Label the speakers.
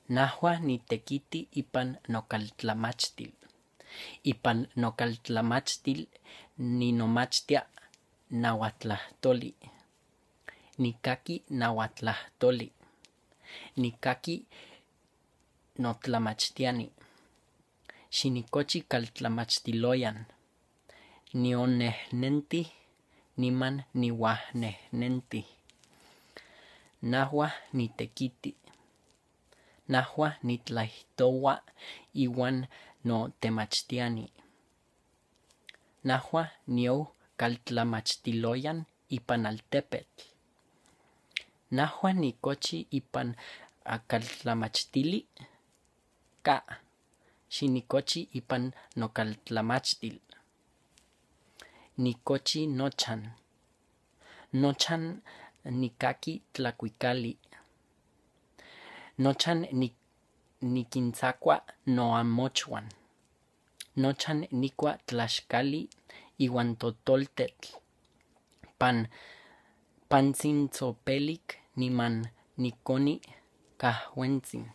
Speaker 1: Najua nitequiti ipan nocaltlamachtil. Ipan nocaltlamachtil ninomachtia nahuatlahtoli. Nicaqui nahuatlahtoli. Nicaqui notlamachtiani. Xinicochi caltlamachtiloyan. Nionejnenti niman nihuajnejnenti. Najua nitequiti. Najua nitlaijtohua ihuan notemachtiani. Najua niou caltlamachtiloyan ipan altepetl. Najua nicochi ipan acaltlamachtili? Ka. Xinicochi ipan nocaltlamachtil. Nicochi nochan. Nochan nicaqui tlacuicali. Nochan niquintzacua noamochuan. Nochan nicua tlaxcali iuan totoltetl. Pantzintzopelic niman niconi cajuentsin.